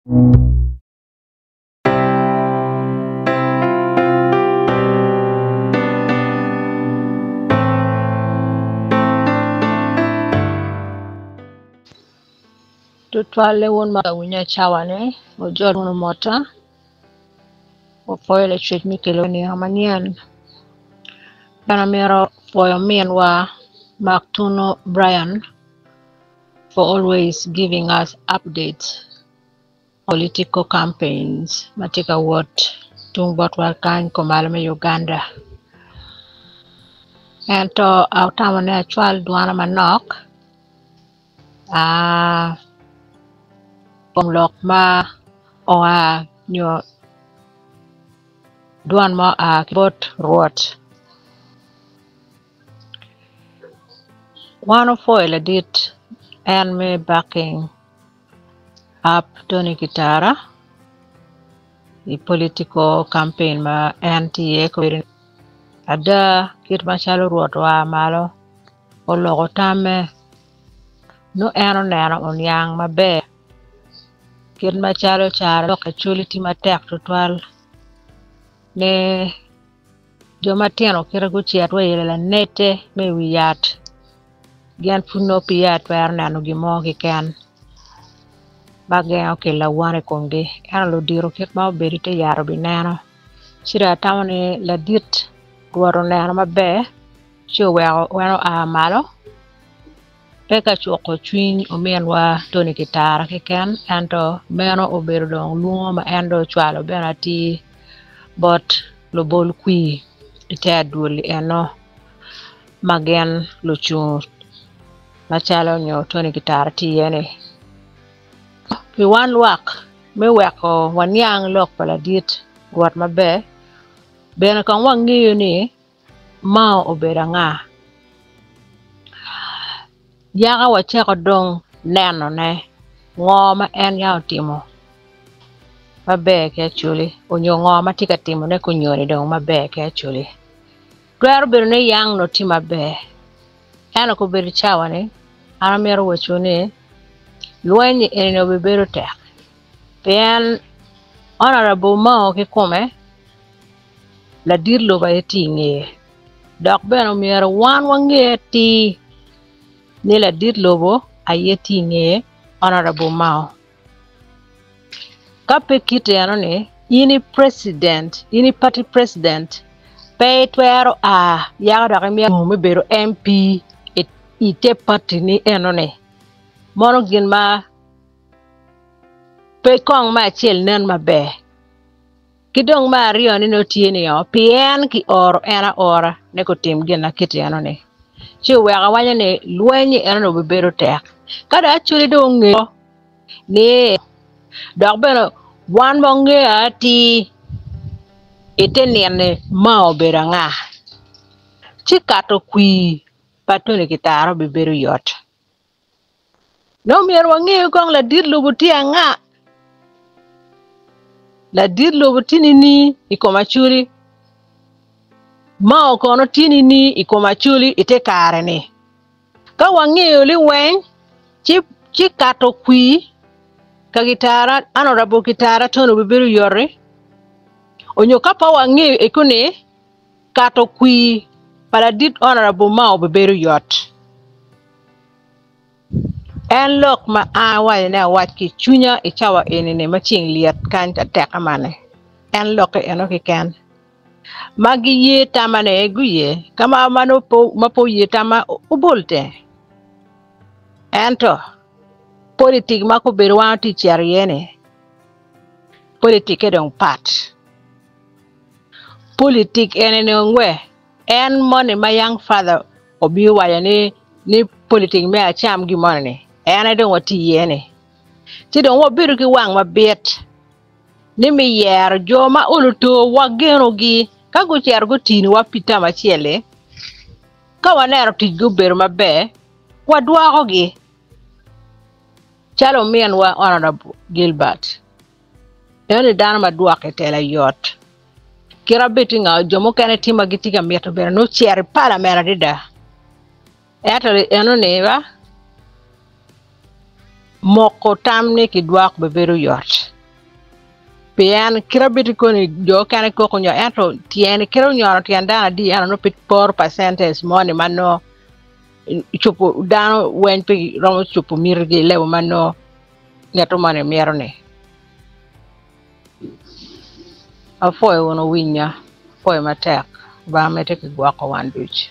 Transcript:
Tutwalle wun ma ka winyo cawa-ni, wujol wunu motta, wapwoyo Lacwec me kelo nino manyen. Bene amito pwoyo ominwa Mark Tuno Brian for always giving us updates. Political campaigns ma tye ka wot tung botwa kany kumalo me Uganda ento atamo ni acwal dwana manok kom lok ma oa nyo dwan ma oa ki bot Rwot. Wan opwoyo ladit en me backing up Tony Kitara i political campaign ma en tye iye kwede. Ada kit macalo Rwot oa malo oloko tamme nongo en oneno oniang maber kit macalo cara lok Acholi tye matek tutwal ni Jo matino kite gucit wa i lanete me i wi yat gin pud nongo peya twero neno gin mo keken ma gengo kelo awano i komgi ento ludito kit ma obedo i te yat obineno ci dong atamo ni ladit Rwot oneno maber ci oweko en oa malo Pe ka cuko cwiny ominwa Tony Kitara keken, ento meno obedo dong lwongo ma en dong ocwalo bene atir bot lubol kwir i te adwol-li eno ma gin lucung macalo nyo Tony Kitara tye iye-ni. Pi wan lwak me weko waniang lok pa ladit Rwot maber, bene kong wangeyo ni Mao obedo anga? Yaka wacako dong nenone ngo ma en yam otimo maber ki Acholi onyo ngo ma tye ka timone kunyoni dong maber ki Acholi. Twero bedo ni yang onongo tye maber ento kobedo cawa-ni an amito wacwu ni lweny eni obibedo tek pien Honourable Mao kikome Ladit lobo aye tye i ngeye, dok bene omyero wan wange atir ni ladit lobo aye tye i ngeye Honourable Mao. Ka pe kit eno-ni, in i president, in i party president, pe itwero a yaka dok imito me bedo MP i te party ni eno-ni. Mono gin ma pe kong me acel nen maber. Ki dong me aryone nongo tye ni o, pien kioro en aora ni gutim gin ma kit eno-ni, ci oweko awaco ni lweny eno-ni obibedo tek. Ka dong Acholi dong ongeyo ni dok bene wan ma wangeyo atir i te nino-ni ma obedo anga, ci kato kwir pa Tony Kitara obibedo yot. Nongo myero wange kong ladit lobo tye anga? Ladit lobo tye nini i kom Acholi? Mao kono tye nini i kom Acholi i te kare-ni? Ka wangeyo liweng, ci ci kato kwir ka gitara Honourable Kitara Tony obibedo yoti, onyo ka pe wangeyo eko ni kato kwir pa ladit Honourable Mao obibedo yot. En lok ma an awaco ni awac ki i cwinya i cawa eni-ni ma ceng lyet kany atek man-ni, en lokke eno keken. Ma giye tamane guye, ka ma ma pe oye tamma obol tenge. Ento politik ma kobedo wan watye ka cito iye-ni, politikke dong pat. Politik eni-ni ongwe. En moni ma young father obino waco ni ni politik me acam gi moni ni en aye dong watye iye ni ci dong wabedo ki wang mabit ni me yero jo ma olo to wageno gi ka gucito gutiniwa pi term acel-li ka waneno ticgi obedo maber wadwoko gi calo ominwa Honourable Gilbert eno ni dano ma dwoko i tela yot. Kit abed tye nga jo mukene tye ma gitye ka mito bene nongo ocito i palament adada ento enoni ba moko tam ni kidwok bibedo yot. Pien kite abiti koni jo okene koko nyo ento tyene kite onyono tyen dano adi ento nongo pe poro percentage moni ma nongo cubo dano weng pe romo cubo mitigi i level ma nongo ngeto moni mito ni. Apwoyo wunu winya, apwoyo matek, Lubanga medde ki gwoko wan ducu.